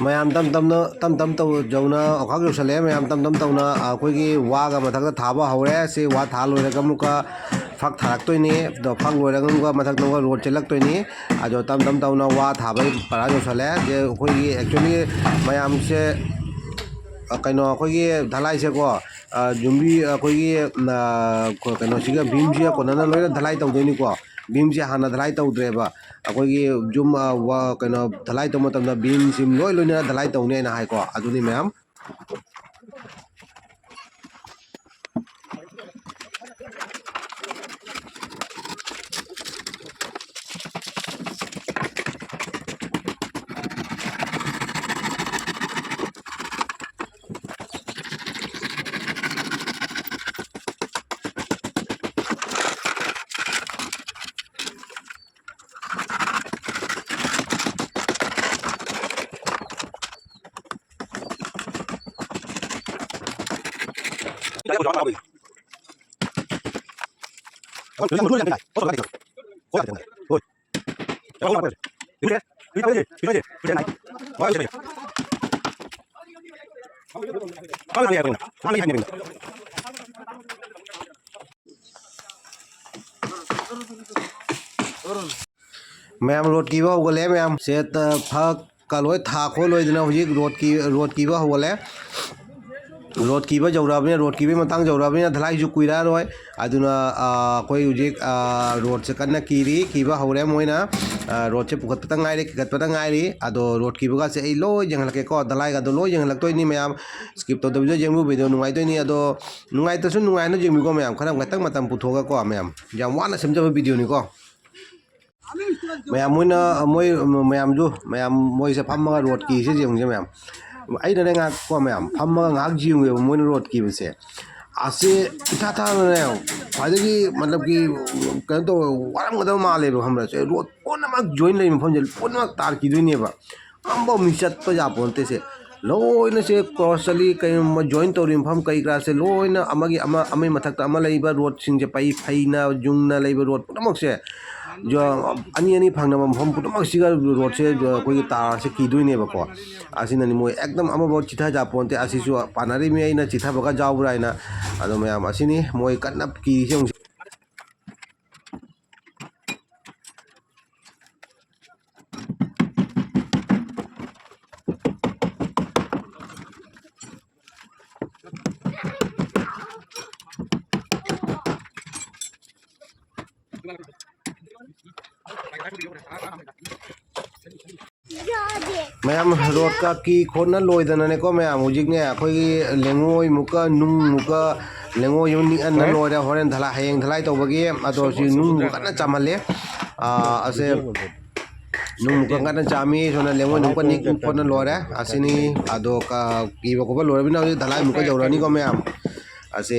ꯃꯌꯥꯝ ꯇꯞ ꯇꯞꯅ, ꯇꯞ ꯇꯞ ꯇꯧ-, ꯌꯧꯅ ꯑꯣꯈꯥꯛ ꯌꯧꯁꯜꯂꯛꯑꯦ꯫ ꯃꯌꯥꯝ ꯇꯞ ꯇꯞ ꯇꯧꯅ ꯑꯩꯈꯣꯏꯒꯤ ꯋꯥꯒ ꯃꯊꯛꯇ ꯊꯥꯕ ꯍꯧꯔꯦ꯫ ꯁꯤ ꯋꯥ ꯊꯥ ꯂꯣꯏꯔꯒ ꯑꯃꯨꯛꯀ ꯐꯛ ꯊꯥꯔꯛꯇꯣꯏꯅꯤ꯫ ꯑꯗꯣ ꯐꯛ ꯂꯣꯏꯔꯒ ꯑꯃꯨꯛꯀ ꯃꯊꯛꯇ ꯑꯃꯨꯛꯀ ꯔꯣꯠ ꯆꯦꯜꯂꯛꯇꯣꯏꯅꯤ꯫ ꯑꯗꯣ ꯇꯞ ꯇꯞ ꯇꯧꯅ ꯋꯥ ꯊꯥꯕꯒꯤ ꯄꯔꯥ ꯌꯧꯁꯜꯂꯦ꯫ ꯁꯤ ꯑꯩꯈꯣꯏꯒꯤ actually ꯃꯌꯥꯝꯁꯦ, ꯑ, ꯀꯩꯅꯣ, ꯑꯩꯈꯣꯏꯒꯤ ꯙꯂꯥꯏꯁꯦꯀꯣ, ꯑ, ꯌꯨꯝꯕꯤ, ꯑꯩꯈꯣꯏꯒꯤ, ꯑ, ꯀꯣ-, ꯀꯩꯅꯣꯁꯤꯒ, ꯕꯤꯝꯁꯤꯒ ꯀꯣꯟꯅꯅ ꯂꯣꯏꯅ ꯙꯂꯥꯏ ꯇꯧꯗꯣꯏꯅꯤꯀꯣ꯫ ꯕꯤꯝꯁꯦ ꯍꯥꯟꯅ ꯙꯂꯥꯏ ꯇꯧꯗ꯭ꯔꯦꯕ꯫ ꯑꯩꯈꯣꯏꯒꯤ ꯌꯨꯝ, ꯑ, ꯋꯥ-, ꯀꯩꯅꯣ, ꯙꯂꯥꯏ ꯇꯧꯕ ꯃꯇꯝꯗ ꯕꯤꯝꯁꯤ ꯂꯣꯏ ꯂꯣꯏꯅꯅ ꯙꯂꯥꯏ ꯇꯧꯅꯦꯅ ꯍꯥꯏꯀꯣ꯫ ꯑꯗꯨꯅꯤ ꯃꯌꯥꯝ꯫ ꯃꯌꯥꯝ ꯔꯣꯠ ꯀꯤꯕ ꯍꯧꯒꯠꯂꯦ꯫ ꯃꯌꯥꯝ ꯁꯦꯠ, ꯑ, ꯐꯛꯀ ꯂꯣꯏ ꯊꯥ ꯈꯣꯠ ꯂꯣꯏꯗꯅ ꯍꯧꯖꯤꯛ ꯔꯣꯠ ꯀꯤ-, ꯔꯣꯠ ꯀꯤꯕ ꯍꯧꯒꯠꯂꯦ꯫ ꯔꯣꯠ ꯀꯤꯕ ꯌꯧꯔꯛꯑꯕꯅꯤꯅ, ꯔꯣꯠ ꯀꯤꯕꯒꯤ ꯃꯇꯥꯡ ꯌꯧꯔꯛꯑꯕꯅꯤꯅ ꯙꯂꯥꯏꯁꯨ ꯀꯨꯏꯔꯛꯑꯔꯣꯏ꯫ ꯑꯗꯨꯅ, ꯑ, ꯑꯩꯈꯣꯏ ꯍꯧꯖꯤꯛ, ꯑ, ꯔꯣꯠꯁꯦ ꯀꯟꯅ ꯀꯤꯔꯤ, ꯀꯤꯕ ꯍꯧꯔꯦ ꯃꯣꯏꯅ꯫ ꯑ, ꯔꯣꯠꯁꯦ ꯄꯨꯈꯠꯄꯇ ꯉꯥꯏꯔꯤ, ꯀꯤꯈꯠꯄꯇ ꯉꯥꯏꯔꯤ꯫ ꯑꯗꯣ ꯔꯣꯠ ꯀꯤꯕꯒꯁꯦ ꯑꯩ ꯂꯣꯏ ꯌꯦꯡꯍꯜꯂꯛꯀꯦꯀꯣ, ꯙꯂꯥꯏꯒꯗꯣ ꯂꯣꯏ ꯌꯦꯡꯍꯜꯂꯛꯇꯣꯏꯅꯤ ꯃꯌꯥꯝ꯫ Skip ꯇꯧꯗꯕꯤꯗ ꯌꯦꯡꯕ video ꯅꯨꯡꯉꯥꯏꯗꯣꯏꯅꯤ꯫ ꯑꯗꯣ ꯅꯨꯡꯉꯥꯏꯇ꯭ꯔꯁꯨ ꯅꯨꯡꯉꯥꯏꯅ ꯌꯦꯡꯕꯤꯀꯣ ꯃꯌꯥꯝ, ꯈꯔ ꯈꯤꯇꯪ ꯃꯇꯝ ꯄꯨꯊꯣꯛꯑꯒꯀꯣ ꯃꯌꯥꯝ꯫ ꯌꯥꯝ ꯋꯥꯅ ꯁꯦꯝꯖꯕ videoꯅꯤꯀꯣ꯫ ꯃꯌꯥꯝ ꯃꯣꯏꯅ, ꯃꯣꯏ ꯃꯌꯥꯝꯁꯨ, ꯃꯌꯥꯝ ꯃꯣꯏꯁꯦ ꯐꯝꯃꯒ ꯔꯣꯠ ꯀꯤꯁꯦ ꯌꯦꯡꯁꯦ ꯃꯌꯥꯝ꯫ ꯑꯩꯅꯅꯦ ꯉꯥꯏꯍꯥꯛꯀꯣ ꯃꯌꯥꯝ, ꯐꯝꯃꯒ ꯉꯥꯏꯍꯥꯛ ꯌꯦꯡꯉꯨꯏꯕ ꯃꯣꯏꯅ ꯔꯣꯠ ꯀꯤꯕꯁꯦ꯫ ꯑꯁꯤ ꯏꯊꯥ ꯊꯥꯗꯅꯅꯦ ꯈ꯭ꯋꯥꯏꯗꯒꯤ ꯃꯇꯝꯒꯤ ꯀꯩꯅꯣ ꯇꯧꯕ ꯋꯥꯔꯝꯒꯗꯕ ꯃꯥꯜꯂꯦꯕ, ꯈꯪꯕ꯭ꯔꯥ? ꯁꯦ ꯔꯣꯠ ꯄꯨꯝꯅꯃꯛ join ꯂꯩꯔꯤꯕ ꯃꯐꯝꯁꯦ ꯄꯨꯝꯅꯃꯛ ꯇꯥꯔ ꯀꯤꯗꯣꯏꯅꯦꯕ꯫ ꯑꯃꯐꯥꯎ miss ꯆꯠꯄ ꯌꯥꯄꯣꯟꯇꯦ ꯁꯦ꯫ ꯂꯣꯏꯅ ꯁꯦ cross ꯆꯠꯂꯤ, ꯀꯩꯒꯨꯝꯕ join ꯇꯧꯔꯤꯕ ꯃꯐꯝ ꯀꯔꯤ ꯀꯔꯥꯁꯦ ꯂꯣꯏꯅ ꯑꯃꯒꯤ ꯑꯃ, ꯑꯃꯒꯤ ꯃꯊꯛꯇ ꯑꯃ ꯂꯩꯕ ꯔꯣꯠꯁꯤꯡꯁꯦ, ꯄꯩ ꯐꯩꯅ ꯌꯨꯡꯅ ꯂꯩꯕ ꯔꯣꯠ ꯄꯨꯝꯅꯃꯛꯁꯦ ꯑꯅꯤ ꯑꯅꯤ ꯐꯪꯅꯕ ꯃꯐꯝ ꯄꯨꯝꯅꯃꯛꯁꯤꯒ ꯔꯣꯗꯁꯦ ꯑꯩꯈꯣꯏꯒꯤ ꯇꯥꯔꯁꯦ ꯀꯤꯗꯣꯏꯅꯦꯕꯀꯣ꯫ ꯑꯁꯤꯅꯅꯤ ꯃꯣꯏ ꯑꯦꯛꯗꯝ ꯑꯃꯐꯥꯎ ꯆꯤꯊ ꯌꯥꯄꯣꯟꯇꯦ꯫ ꯑꯁꯤꯁꯨ ꯄꯥꯟꯅꯔꯤꯕ ꯃꯤ ꯑꯩꯅ ꯆꯤꯊꯕꯒ ꯌꯥꯎꯕ꯭ꯔꯥ ꯍꯥꯏꯅ꯫ ꯑꯗꯣ ꯃꯌꯥꯝ, ꯑꯁꯤꯅꯤ ꯃꯣꯏ ꯀꯟꯅ ꯀꯤꯔꯤꯁꯦ ꯑꯃꯨꯛ꯫ ꯃꯌꯥꯝ, ꯔꯣꯗꯀ ꯀꯤ ꯈꯣꯠꯅ ꯂꯣꯏꯗꯅꯅꯦꯀꯣ ꯃꯌꯥꯝ, ꯍꯧꯖꯤꯛꯅꯦ ꯑꯩꯈꯣꯏꯒꯤ ꯂꯩꯉꯣꯏꯃꯨꯛꯀ ꯅꯨꯡꯃꯨꯛꯀ, ꯂꯩꯉꯣꯏꯁꯨ ꯅꯤꯛꯍꯟꯅ ꯂꯣꯏꯔꯦ꯫ ꯍꯣꯔꯦꯟ ꯙꯂꯥꯏ, ꯍꯌꯦꯡ ꯙꯂꯥꯏ ꯇꯧꯕꯒꯤ꯫ ꯑꯗꯣ ꯁꯤ ꯅꯨꯡ ꯀꯟꯅ ꯆꯥꯝꯍꯜꯂꯦ꯫ ꯑꯥ, ꯑꯁꯦ ꯅꯨꯡ ꯀꯟ-, ꯀꯟꯅ ꯆꯥꯝꯃꯤ꯫ ꯁꯣꯝꯗ ꯂꯩꯉꯣꯏ ꯅꯨꯡ ꯀꯟꯅ ꯅꯤꯛ ꯈꯣꯠꯅ ꯂꯣꯏꯔꯦ꯫ ꯑꯁꯤꯅꯤ꯫ ꯑꯗꯣ ꯀ-, ꯀꯤꯕ ꯈꯣꯠꯄ ꯂꯣꯏꯔꯕꯅꯤꯅ ꯍꯧꯖꯤꯛ ꯙꯂꯥꯏ ꯑꯃꯨꯛꯀ ꯌꯧꯔꯛꯑꯅꯤꯀꯣ ꯃꯌꯥꯝ꯫ ꯑꯁꯦ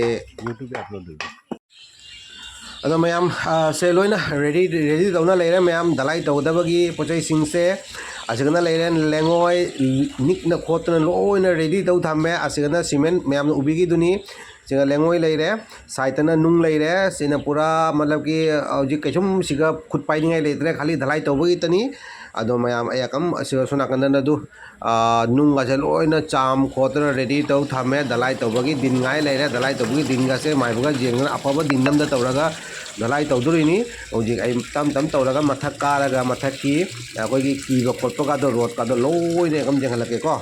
ꯑꯗꯣ ꯃꯌꯥꯝ, ꯑ, ꯁꯦ ꯂꯣꯏꯅ ꯔꯦꯗꯤ, ꯔꯦꯗꯤ ꯇꯧꯅ ꯂꯩꯔꯦ ꯃꯌꯥꯝ, ꯙꯂꯥꯏ ꯇꯧꯒꯗꯕꯒꯤ ꯄꯣꯠ ꯆꯩꯁꯤꯡꯁꯦ꯫ ꯑꯁꯤꯒꯅ ꯂꯩꯔꯦ ꯂꯩꯉꯣꯏ, ꯅꯤꯛꯅ ꯈꯣꯠꯇꯅ ꯂꯣꯏꯅ ꯔꯦꯗꯤ ꯇꯧ ꯊꯝꯃꯦ꯫ ꯑꯁꯤꯒꯅ ꯁꯤꯃꯦꯟ ꯃꯌꯥꯝꯅ ꯎꯕꯤꯒꯤꯗꯨꯅꯤ꯫ ꯁꯤꯒ ꯂꯩꯉꯣꯏ ꯂꯩꯔꯦ, ꯁꯥꯏꯠꯇꯅ ꯅꯨꯡ ꯂꯩꯔꯦ꯫ ꯁꯤꯅ ꯄꯨꯔꯥ ꯃꯇꯂꯕꯀꯤ ꯍꯧꯖꯤꯛ ꯀꯩꯁꯨꯝ ꯁꯤꯒ ꯈꯨꯠ ꯄꯥꯏꯅꯤꯡꯉꯥꯏ ꯂꯩꯇ꯭ꯔꯦ, ꯈꯥꯂꯤ ꯙꯂꯥꯏ ꯇꯧꯕꯒꯤꯇꯅꯤ꯫ ꯑꯗꯣ ꯃꯌꯥꯝ, ꯑꯩ ꯑꯀꯝ-, ꯑꯁꯤ ꯑꯁꯣꯝ ꯅꯥꯀꯟꯗꯅ ꯑꯗꯨ, ꯑ, ꯅꯨꯡꯒꯁꯦ ꯂꯣꯏꯅ ꯆꯥꯝ ꯈꯣꯠꯇꯅ ꯔꯦꯗꯤ ꯇꯧ ꯊꯝꯃꯦ꯫ ꯙꯂꯥꯏ ꯇꯧꯕꯒꯤ ꯗꯤꯟ ꯉꯥꯏ ꯂꯩꯔꯦ꯫ ꯙꯂꯥꯏ ꯇꯧꯕꯒꯤ ꯗꯤꯟꯒꯁꯦ ꯃꯥꯏꯕꯒ ꯌꯦꯡꯗꯅ ꯑꯐꯕ ꯗꯤꯟ ꯑꯝꯗ ꯇꯧꯔꯒ ꯙꯂꯥꯏ ꯇꯧꯗꯣꯔꯤꯅꯤ꯫ ꯍꯧꯖꯤꯛ ꯑꯩ ꯇꯞ ꯇꯞ ꯇꯧꯔꯒ ꯃꯊꯛ ꯀꯥꯔꯒ ꯃꯊꯛꯀꯤ ꯑꯩꯈꯣꯏꯒꯤ ꯀꯤꯕ ꯈꯣꯠꯄꯒꯗꯣ, ꯔꯣꯗꯀꯗꯣ ꯂꯣꯏꯅ ꯑꯗꯨꯝ ꯌꯦꯡꯍꯜꯂꯛꯀꯦꯀꯣ꯫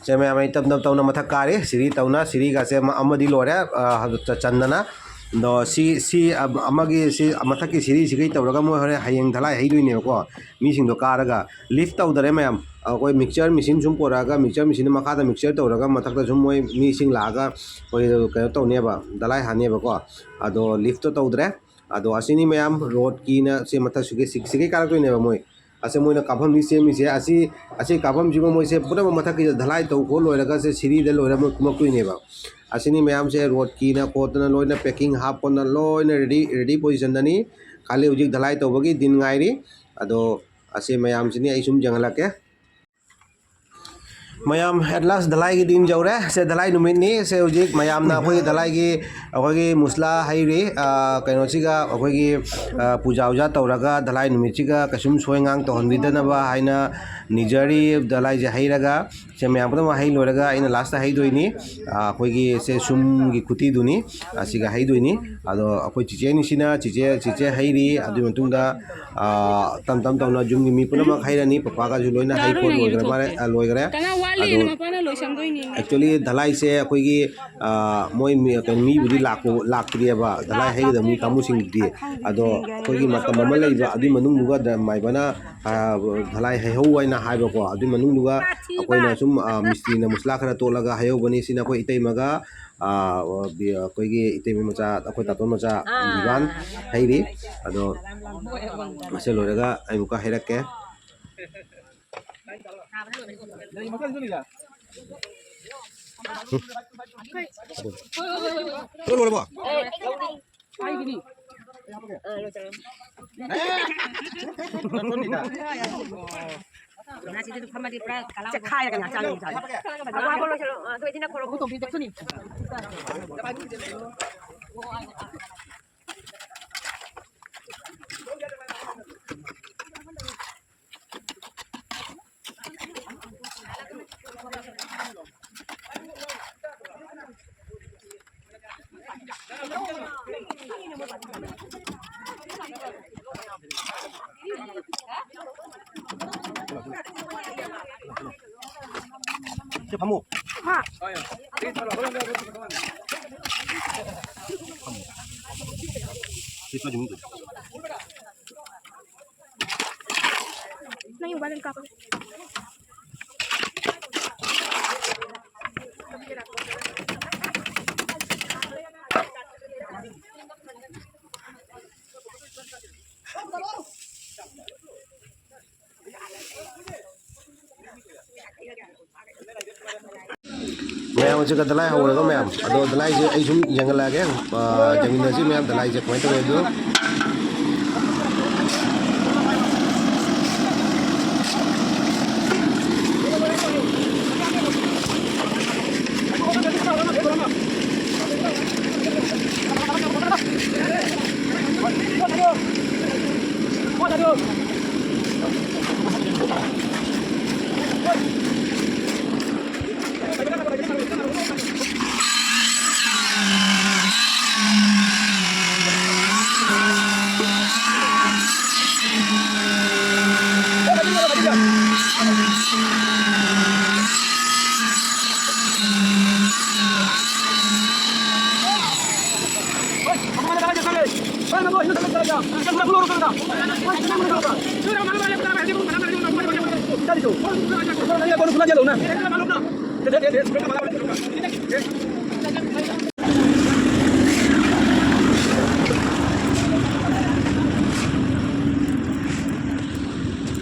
ꯁꯦ ꯃꯌꯥꯝ, ꯑꯩ ꯇꯞ ꯇꯞ ꯇꯧꯅ ꯃꯊꯛ ꯀꯥꯔꯤ꯫ ꯁꯤꯔꯤ ꯇꯧꯅ, ꯁꯤꯔꯤꯒꯁꯦ ꯑꯃ-, ꯑꯃꯗꯤ ꯂꯣꯏꯔꯦ, ꯑ, ꯆ-, ꯆꯟꯗꯅ꯫ ꯑꯗꯣ ꯁꯤ, ꯁꯤ, ꯑ-, ꯑꯃꯒꯤ ꯁꯤ ꯃꯊꯛꯀꯤ ꯁꯤꯔꯤꯁꯤꯒꯩ ꯇꯧꯔꯒ ꯃꯣꯏ ꯍꯣꯔꯦꯟ ꯍꯌꯦꯡ ꯙꯂꯥꯏ ꯍꯩꯗꯣꯏꯅꯦꯕꯀꯣ꯫ ꯃꯤꯁꯤꯡꯗꯣ ꯀꯥꯔꯒ ꯂꯤꯐ ꯇꯧꯗꯔꯦ ꯃꯌꯥꯝ꯫ ꯑꯩꯈꯣꯏ ꯃꯤꯛꯆꯔ ꯃꯦꯆꯤꯟ ꯁꯨꯝ ꯄꯨꯔꯛꯑꯒ, ꯃꯤꯛꯆꯔ ꯃꯦꯆꯤꯟ ꯃꯈꯥꯗ ꯃꯤꯛꯆꯔ ꯇꯧꯔꯒ ꯃꯊꯛꯇ ꯁꯨꯝ ꯃꯣꯏ ꯃꯤꯁꯤꯡ ꯂꯥꯛꯑꯒ ꯑꯩꯈꯣꯏ ꯀꯩꯅꯣ ꯇꯧꯅꯦꯕ, ꯙꯂꯥꯏ ꯍꯥꯅꯦꯕꯀꯣ꯫ ꯑꯗꯣ ꯂꯤꯐꯇꯣ ꯇꯧꯗ꯭ꯔꯦ꯫ ꯑꯗꯣ ꯑꯁꯤꯅꯤ ꯃꯌꯥꯝ, ꯔꯣꯗꯀꯤꯅ ꯁꯤ ꯃꯊꯛ ꯁꯤꯒꯤ, ꯁꯤ-, ꯁꯤꯒꯤ ꯀꯥꯔꯛꯇꯣꯏꯅꯦꯕ ꯃꯣꯏ꯫ ꯑꯁꯤ ꯃꯣꯏꯅ ꯀꯥꯐꯝꯗꯤ ꯁꯦꯝꯃꯤꯁꯦ꯫ ꯑꯁꯤ, ꯑꯁꯤ ꯀꯥꯐꯝꯁꯤꯕꯨ ꯃꯣꯏꯁꯦ ꯄꯨꯝꯅꯃꯛ ꯃꯊꯛꯀꯤꯗ ꯙꯂꯥꯏ ꯇꯧ ꯈꯣꯠ ꯂꯣꯏꯔꯒ ꯁꯦ ꯁꯤꯔꯤꯗ ꯂꯣꯏꯔ ꯃꯣꯏ ꯀꯨꯝꯃꯛꯇꯣꯏꯅꯦꯕ꯫ ꯑꯁꯤꯅꯤ ꯃꯌꯥꯝꯁꯦ ꯔꯣꯗꯀꯤꯅ ꯈꯣꯠꯇꯅ ꯂꯣꯏꯅ ꯄꯦꯀꯤꯡ ꯍꯥꯞꯄꯅ ꯂꯣꯏꯅ ꯔꯦꯗꯤ, ꯔꯦꯗꯤ ꯄꯣꯖꯤꯁꯟꯗꯅꯤ꯫ ꯈꯥꯂꯤ ꯍꯧꯖꯤꯛ ꯙꯂꯥꯏ ꯇꯧꯕꯒꯤ ꯗꯤꯟ ꯉꯥꯏꯔꯤ꯫ ꯑꯗꯣ ꯑꯁꯤ ꯃꯌꯥꯝꯁꯤꯅꯤ ꯑꯩ ꯁꯨꯝ ꯌꯦꯡꯍꯜꯂꯛꯀꯦ꯫ ꯃꯌꯥꯝ, at last ꯙꯂꯥꯏꯒꯤ ꯗꯤꯟ ꯌꯧꯔꯦ꯫ ꯁꯦ ꯙꯂꯥꯏ ꯅꯨꯃꯤꯠꯅꯤ꯫ ꯁꯦ ꯍꯧꯖꯤꯛ ꯃꯌꯥꯝꯅ ꯑꯩꯈꯣꯏꯒꯤ ꯙꯂꯥꯏꯒꯤ, ꯑꯩꯈꯣꯏꯒꯤ ꯃꯨꯁꯂꯥ ꯍꯩꯔꯤ꯫ ꯑ, ꯀꯩꯅꯣꯁꯤꯒ ꯑꯩꯈꯣꯏꯒꯤ, ꯑ, ꯄꯨꯖꯥ ꯎꯖꯥ ꯇꯧꯔꯒ ꯙꯂꯥꯏ ꯅꯨꯃꯤꯠꯁꯤꯒ ꯀꯩꯁꯨꯝ ꯁꯣꯏ ꯉꯥꯡ ꯇꯧꯍꯟꯕꯤꯗꯅꯕ ꯍꯥꯏꯅ ꯅꯤꯖꯔꯤ꯫ ꯙꯂꯥꯏꯁꯦ ꯍꯩꯔꯒ, ꯁꯦ ꯃꯌꯥꯝ ꯄꯨꯝꯅꯃꯛ ꯍꯩ ꯂꯣꯏꯔꯒ ꯑꯩꯅ last ꯍꯩꯗꯣꯏꯅꯤ꯫ ꯑ, ꯑꯩꯈꯣꯏꯒꯤ ꯁꯦ ꯁꯨꯝꯒꯤ ꯈꯨꯇꯤꯗꯨꯅꯤ꯫ ꯑꯁꯤꯒ ꯍꯩꯗꯣꯏꯅꯤ꯫ ꯑꯗꯣ ꯑꯩꯈꯣꯏ ꯆꯤꯆꯦ ꯑꯅꯤꯁꯤꯅ ꯆꯤꯆꯦ, ꯆꯤꯆꯦ ꯍꯩꯔꯤ꯫ ꯑꯗꯨꯒꯤ ꯃꯇꯨꯡꯗ, ꯑ, ꯇꯞ ꯇꯝ ꯇꯧꯅ ꯌꯨꯝꯒꯤ ꯃꯤ ꯄꯨꯝꯅꯃꯛ ꯍꯩꯔꯅꯤ꯫ ꯄꯄꯥꯒꯁꯨ ꯂꯣꯏꯅ ꯍꯩ ꯈꯣꯠ ꯂꯣꯏꯈ꯭ꯔꯦ, ꯃꯥꯅ, ꯑ, ꯂꯣꯏꯈ꯭ꯔꯦ꯫ ꯀꯅꯥ ꯋꯥꯠꯂꯤꯅꯣ? ꯑꯗꯣ ꯃꯄꯥꯅ ꯂꯣꯏꯁꯟꯗꯣꯏꯅꯤ꯫ Actually ꯙꯂꯥꯏꯁꯦ ꯑꯩꯈꯣꯏꯒꯤ, ꯑ, ꯃꯣꯏ ꯃꯤ, ꯀꯩꯅꯣ, ꯃꯤꯕꯨꯗꯤ ꯂꯥꯛꯄ, ꯂꯥꯛꯇ꯭ꯔꯤꯑꯕ, ꯙꯂꯥꯏ ꯍꯩꯒꯗꯕ ꯃꯤ ꯀꯥꯡꯕꯨꯁꯤꯡꯗꯤ꯫ ꯑꯗꯣ ꯑꯩꯈꯣꯏꯒꯤ ꯃꯇꯝ ꯑꯃ ꯂꯩꯕ, ꯑꯗꯨꯒꯤ ꯃꯅꯨꯡꯗꯨꯒ ꯗ-, ꯃꯥꯏꯕꯅ, ꯑ, ꯙꯂꯥꯏ ꯍꯩꯍꯧ ꯍꯥꯏꯅ ꯍꯥꯏꯕꯀꯣ, ꯑꯗꯨꯒꯤ ꯃꯅꯨꯡꯗꯨꯒ ꯑꯩꯈꯣꯏꯅ ꯁꯨꯝ, ꯑ, ꯃꯤꯁꯇ꯭ꯔꯤꯅ ꯃꯨꯁꯂꯥ ꯈꯔ ꯇꯣꯠꯂꯒ ꯍꯩꯍꯧꯕꯅꯤ꯫ ꯁꯤꯅ ꯑꯩꯈꯣꯏ ꯏꯇꯩꯃꯒ, ꯑ, ꯕꯤ-, ꯑꯩꯈꯣꯏꯒꯤ ꯏꯇꯩꯃ ꯃꯆꯥ, ꯑꯩꯈꯣꯏ ꯇꯥꯇꯣꯟ ꯃꯆꯥ ꯕꯤꯕꯥꯟ ꯍꯩꯔꯤ꯫ ꯑꯗꯣ ꯃꯁꯤ ꯂꯣꯏꯔꯒ ꯑꯩ ꯑꯃꯨꯛꯀ ꯍꯩꯔꯛꯀꯦ꯫ ꯂꯣꯏꯔꯕꯣ? ꯉꯥꯁꯤꯗꯤ ꯑꯗꯨꯝ ꯐꯝꯃꯗꯤ ꯄꯨꯔꯥ ꯀꯂꯥ ꯆꯦꯈꯥꯏꯔꯒ ꯉꯥ ꯆꯥꯅꯤ, ꯆꯥꯅꯤ꯫ ꯑꯗꯨ ꯍꯥꯞꯄ ꯂꯣꯏꯁꯤꯜꯂꯣ꯫ ꯑ, ꯑꯗꯨ ꯑꯩꯗꯤ ꯅꯪ ꯈꯣꯔꯣ ꯇꯣꯝꯕꯤ ꯖꯦꯛꯁꯟꯅꯤ꯫ ꯁꯤ ꯐꯝꯃꯨ꯫ ꯍꯥ꯫ ꯁꯤ ꯄꯥꯏꯁꯤ ꯃꯅꯨꯡꯗ꯫ ꯅꯪ ꯌꯨꯝ ꯀꯥꯏꯗꯅꯣ ꯀꯥꯞꯄꯒꯦ꯫ ꯃꯌꯥꯝ ꯍꯧꯖꯤꯛ ꯙꯂꯥꯏ ꯍꯧꯔꯒ ꯃꯌꯥꯝ, ꯑꯗꯣ ꯙꯂꯥꯏꯁꯦ ꯑꯩ ꯁꯨꯝ ꯌꯦꯡꯍꯜꯂꯛꯑꯒꯦ, ꯑ, ꯌꯦꯡꯃꯤꯟꯅꯁꯤ ꯃꯌꯥꯝ ꯙꯂꯥꯏꯁꯦ ꯀꯃꯥꯏꯅ ꯇꯧꯋꯦ ꯍꯥꯏꯕꯗꯣ꯫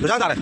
ꯂꯣꯏꯁꯥꯡ ꯇꯥꯔꯦ꯫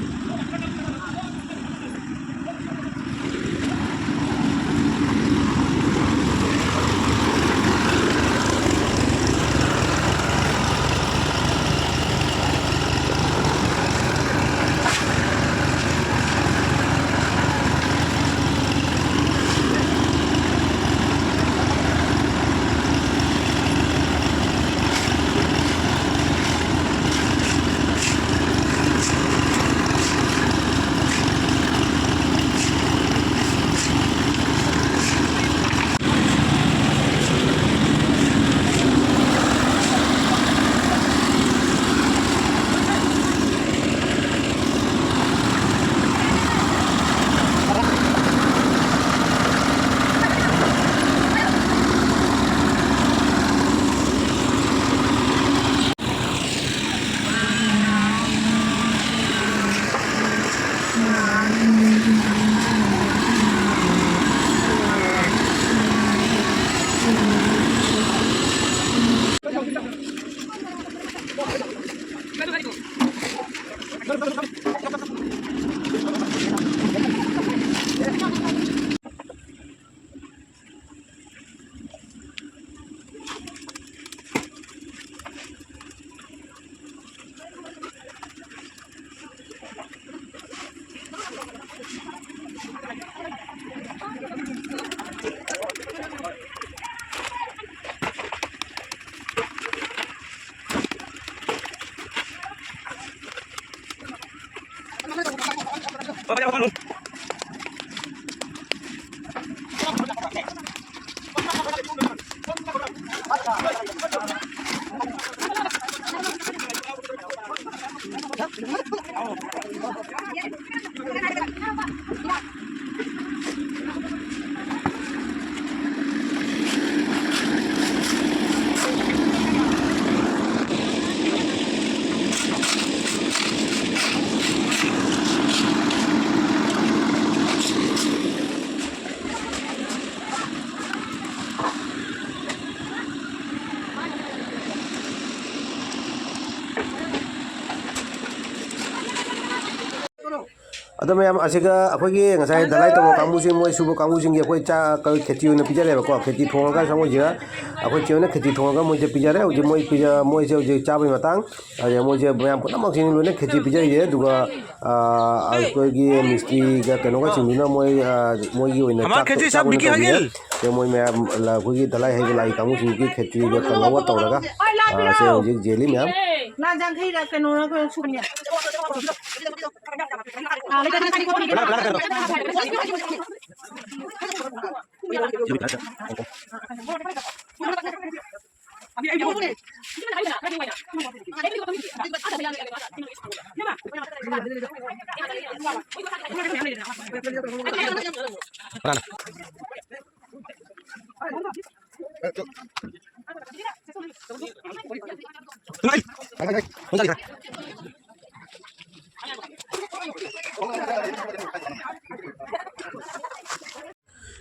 ꯑꯗꯣ ꯃꯌꯥꯝ, ꯑꯁꯤꯒ ꯑꯩꯈꯣꯏꯒꯤ ꯉꯁꯥꯏ ꯙꯂꯥꯏ ꯇꯧꯕ ꯀꯥꯡꯕꯨꯁꯤꯡ, ꯃꯣꯏ ꯁꯨꯕ ꯀꯥꯡꯕꯨꯁꯤꯡꯒꯤ ꯑꯩꯈꯣꯏ ꯆꯥꯛ, ꯈꯦꯆꯤ ꯑꯣꯏꯅ ꯄꯤꯖꯔꯦꯕꯀꯣ꯫ ꯈꯦꯆꯤ ꯊꯣꯡꯉꯒ ꯆꯪꯉꯣꯏꯁꯤꯔ, ꯑꯩꯈꯣꯏ ꯆꯦ ꯍꯣꯏꯅ ꯈꯦꯆꯤ ꯊꯣꯡꯉꯒ ꯃꯣꯏꯁꯦ ꯄꯤꯖꯔꯦ꯫ ꯍꯧꯖꯤꯛ ꯃꯣꯏ ꯄꯤꯖ-, ꯃꯣꯏꯁꯦ ꯍꯧꯖꯤꯛ ꯆꯥꯕꯒꯤ ꯃꯇꯥꯡ, ꯑꯗ ꯃꯣꯏꯁꯦ ꯃꯌꯥꯝ ꯄꯨꯝꯅꯃꯛꯁꯤꯡ ꯂꯣꯏꯅ ꯈꯦꯆꯤ ꯄꯤꯖꯔꯤꯁꯦ꯫ ꯑꯗꯨꯒ, ꯑ, ꯑꯩꯈꯣꯏꯒꯤ ꯃꯤꯁꯇ꯭ꯔꯤꯒ ꯀꯩꯅꯣꯒꯁꯤꯡꯗꯨꯅ ꯃꯣꯏ, ꯑ, ꯃꯣꯏꯒꯤ ꯑꯣꯏꯅ ꯆꯥꯛ, ꯆꯥꯛ ꯑꯣꯏꯅ ꯇꯧꯕꯤꯔꯦ꯫ ꯑꯗꯣ ꯃꯣꯏ ꯃꯌꯥꯝ, ꯑ, ꯑꯩꯈꯣꯏꯒꯤ ꯙꯂꯥꯏ ꯍꯩꯕ ꯂꯥꯏ ꯀꯥꯡꯕꯨꯁꯤꯡꯒꯤ ꯈꯦꯆꯤꯒ ꯀꯥꯡꯍꯧꯒ ꯇꯧꯔꯒ, ꯑ, ꯁꯦ ꯍꯧꯖꯤꯛ ꯌꯦꯜꯂꯤ ꯃꯌꯥꯝ꯫ ꯂꯥ ꯌꯥꯡꯈꯩꯔ ꯀꯩꯅꯣꯔ ꯁꯨꯕꯅꯦ꯫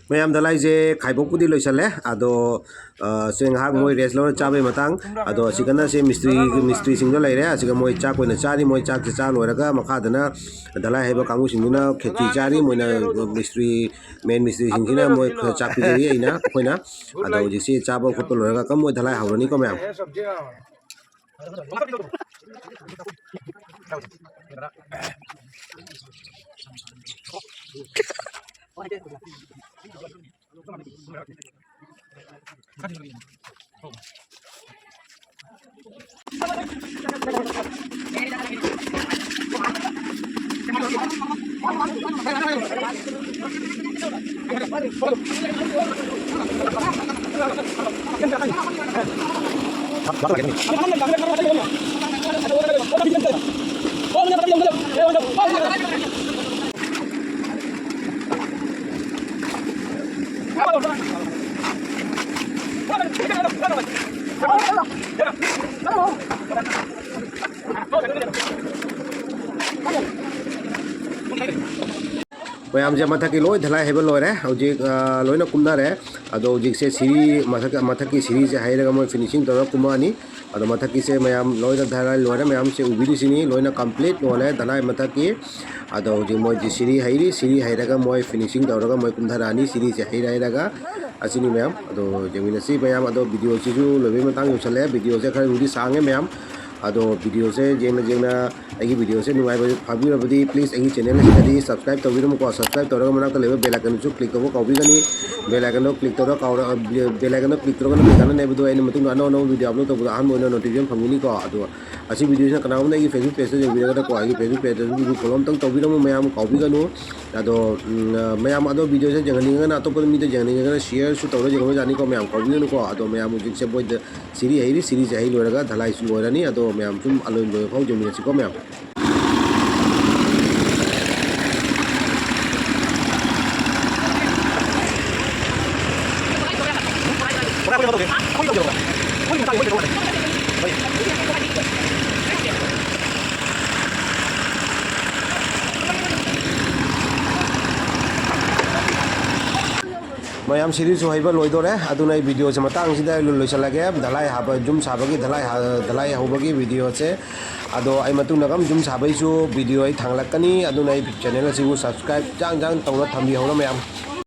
ꯃꯌꯥꯝ ꯙꯂꯥꯏꯁꯦ ꯈꯥꯏꯕꯣꯛꯄꯨꯗꯤ ꯂꯣꯏꯁꯜꯂꯦ꯫ ꯑꯗꯣ, ꯑ, ꯁꯦ ꯉꯥꯏꯍꯥꯛ ꯃꯣꯏ rest ꯂꯧꯔ ꯆꯥꯕꯩ ꯃꯇꯥꯡ꯫ ꯑꯗꯣ ꯑꯁꯤꯒꯅ ꯁꯦ ꯃꯤꯁꯇ꯭ꯔꯤ, ꯃꯤꯁꯇ꯭ꯔꯤꯁꯤꯡꯗ ꯂꯩꯔꯦ꯫ ꯑꯁꯤꯒ ꯃꯣꯏ ꯆꯥꯛ ꯑꯣꯏꯅ ꯆꯥꯔꯤ꯫ ꯃꯣꯏ ꯆꯥꯛꯁꯦ ꯆꯥ ꯂꯣꯏꯔꯒ ꯃꯈꯥꯗꯅ ꯙꯂꯥꯏ ꯍꯩꯕ ꯀꯥꯡꯕꯨꯁꯤꯡꯗꯨꯅ ꯈꯦꯆꯤ ꯆꯥꯔꯤ꯫ ꯃꯣꯏꯅ ꯃꯤꯁꯇ꯭ꯔꯤ, main ꯃꯤꯁꯇ꯭ꯔꯤꯁꯤꯡꯁꯤꯅ ꯃꯣꯏ ꯈꯔ ꯆꯥꯛ ꯄꯤꯖꯔꯤ ꯑꯩꯅ, ꯑꯩꯈꯣꯏꯅ꯫ ꯑꯗꯣ ꯍꯧꯖꯤꯛꯁꯤ ꯆꯥꯕ ꯈꯣꯠꯄ ꯂꯣꯏꯔꯒ ꯀꯝ ꯃꯣꯏ ꯙꯂꯥꯏ ꯍꯧꯔꯅꯤꯀꯣ ꯃꯌꯥꯝ꯫ ꯃꯌꯥꯝꯁꯦ ꯃꯊꯛꯀꯤ ꯂꯣꯏ ꯙꯂꯥꯏ ꯍꯩꯕ ꯂꯣꯏꯔꯦ꯫ ꯍꯧꯖꯤꯛ, ꯑ, ꯂꯣꯏꯅ ꯀꯨꯝꯅꯔꯦ꯫ ꯑꯗꯣ ꯍꯧꯖꯤꯛꯁꯦ ꯁꯤꯔꯤ ꯃꯊꯛ-, ꯃꯊꯛꯀꯤ ꯁꯤꯔꯤꯁꯦ ꯍꯩꯔꯒ ꯃꯣꯏ finishing ꯇꯧꯔꯒ ꯀꯨꯝꯃꯛꯑꯅꯤ꯫ ꯑꯗꯣ ꯃꯊꯛꯀꯤꯁꯦ ꯃꯌꯥꯝ ꯂꯣꯏꯅ ꯙꯂꯥꯏ ꯂꯣꯏꯔꯦ꯫ ꯃꯌꯥꯝꯁꯦ ꯎꯕꯤꯔꯤꯁꯤꯅꯤ, ꯂꯣꯏꯅ complete ꯂꯣꯏꯔꯦ ꯙꯂꯥꯏ ꯃꯊꯛꯀꯤ꯫ ꯑꯗꯣ ꯍꯧꯖꯤꯛ ꯃꯣꯏꯁꯦ ꯁꯤꯔꯤ ꯍꯩꯔꯤ, ꯁꯤꯔꯤ ꯍꯩꯔꯒ ꯃꯣꯏ finishing ꯇꯧꯔꯒ ꯃꯣꯏ ꯀꯨꯝꯊꯔꯛꯑꯅꯤ꯫ ꯁꯤꯔꯤꯁꯦ ꯍꯩꯔ ꯍꯩꯔꯒ ꯑꯁꯤꯅꯤ ꯃꯌꯥꯝ꯫ ꯑꯗꯣ ꯌꯦꯡꯃꯤꯟꯅꯁꯤ ꯃꯌꯥꯝ꯫ ꯑꯗꯣ videoꯁꯤꯁꯨ ꯂꯣꯏꯕꯒꯤ ꯃꯇꯥꯡ ꯌꯧꯁꯜꯂꯦ꯫ Videoꯁꯦ ꯈꯔꯕꯨꯗꯤ ꯁꯥꯡꯉꯦ ꯃꯌꯥꯝ꯫ ꯑꯗꯣ videoꯁꯦ ꯌꯦꯡꯅ ꯌꯦꯡꯅ ꯑꯩꯒꯤ videoꯁꯦ ꯅꯨꯡꯉꯥꯏꯕ ꯐꯥꯕꯤꯔꯕꯗꯤ please ꯑꯩꯒꯤ channel ꯑꯁꯤꯗꯗꯤ subscribe ꯇꯧꯕꯤꯔꯝꯃꯨꯀꯣ꯫ Subscribe ꯇꯧꯔꯒ ꯃꯅꯥꯛꯇ ꯂꯩꯕ bell iconꯗꯨꯁꯨ click ꯇꯧꯕ ꯀꯥꯎꯕꯤꯒꯅꯤ꯫ Bell iconꯗꯣ click ꯇꯧꯔꯒ ꯀꯥꯎꯔ-, bell iconꯗꯣ click ꯇꯧꯔꯒ ꯅꯣꯏ ꯀꯥꯟꯅꯅꯦꯕꯗꯣ ꯑꯩꯅ ꯃꯇꯨꯡꯗ ꯑꯅꯧ ꯑꯅꯧꯕ video upload ꯇꯧꯕꯗ ꯑꯍꯥꯟꯕ ꯑꯣꯏꯅ notification ꯐꯪꯒꯅꯤꯀꯣ꯫ ꯑꯗꯣ ꯑꯁꯤ videoꯁꯤꯅ ꯀꯅꯥꯒꯨꯝꯕꯅ ꯑꯩꯒꯤ Facebook pageꯇ ꯌꯦꯡꯕꯤꯔꯒꯅꯀꯣ, ꯑꯩꯒꯤ Facebook pageꯇꯁꯨ follow ꯑꯝꯇꯪ ꯇꯧꯕꯤꯔꯝꯃꯨ ꯃꯌꯥꯝ, ꯀꯥꯎꯕꯤꯒꯅꯨ꯫ ꯑꯗꯣ, ꯎꯝ, ꯑ, ꯃꯌꯥꯝ ꯑꯗꯣ videoꯁꯦ ꯌꯦꯡꯍꯟꯅꯤꯡꯉꯒꯅ ꯑꯇꯣꯞꯄ ꯃꯤꯗ ꯌꯦꯡꯍꯟꯅꯤꯡꯉꯒꯅ shareꯁꯨ ꯇꯧꯔ ꯌꯦꯡꯕ ꯌꯥꯅꯤꯀꯣ ꯃꯌꯥꯝ, ꯀꯥꯎꯕꯤꯒꯅꯨꯀꯣ꯫ ꯑꯗꯣ ꯃꯌꯥꯝ ꯍꯧꯖꯤꯛꯁꯦ ꯃꯣꯏꯗ ꯁꯤꯔꯤ ꯍꯩꯔꯤ, ꯁꯤꯔꯤꯁꯦ ꯍꯩ ꯂꯣꯏꯔꯒ ꯙꯂꯥꯏꯁꯨ ꯂꯣꯏꯔꯅꯤ꯫ ꯑꯗꯣ ꯃꯌꯥꯝ ꯁꯨꯝ ꯑꯂꯣꯏ ꯂꯣꯏ ꯐꯥꯎ ꯌꯦꯡꯃꯤꯟꯅꯁꯤꯀꯣ ꯃꯌꯥꯝ꯫ ꯃꯌꯥꯝ ꯁꯤꯔꯤꯁꯨ ꯍꯩꯕ ꯂꯣꯏꯗꯣꯔꯦ꯫ ꯑꯗꯨꯅ ꯑꯩ videoꯁꯦ ꯃꯇꯥꯡꯁꯤꯗ ꯑꯩ ꯂꯣꯏꯁꯤꯜꯂꯒꯦ꯫ ꯙꯂꯥꯏ ꯍꯥꯞꯄ, ꯌꯨꯝ ꯁꯥꯕꯒꯤ ꯙꯂꯥꯏ ꯍꯥ-, ꯙꯂꯥꯏ ꯍꯧꯕꯒꯤ videoꯁꯦ꯫ ꯑꯗꯣ ꯑꯩ ꯃꯇꯨꯡꯗ ꯀꯝ ꯌꯨꯝ ꯁꯥꯕꯩꯁꯨ video ꯑꯩ ꯊꯥꯡꯒꯠꯂꯛꯀꯅꯤ꯫ ꯑꯗꯨꯅ ꯑꯩ channel ꯑꯁꯤꯕꯨ subscribe ꯆꯥꯡ ꯆꯥꯡ ꯇꯧꯔ ꯊꯝꯕꯤꯍꯧꯔꯣ ꯃꯌꯥꯝ꯫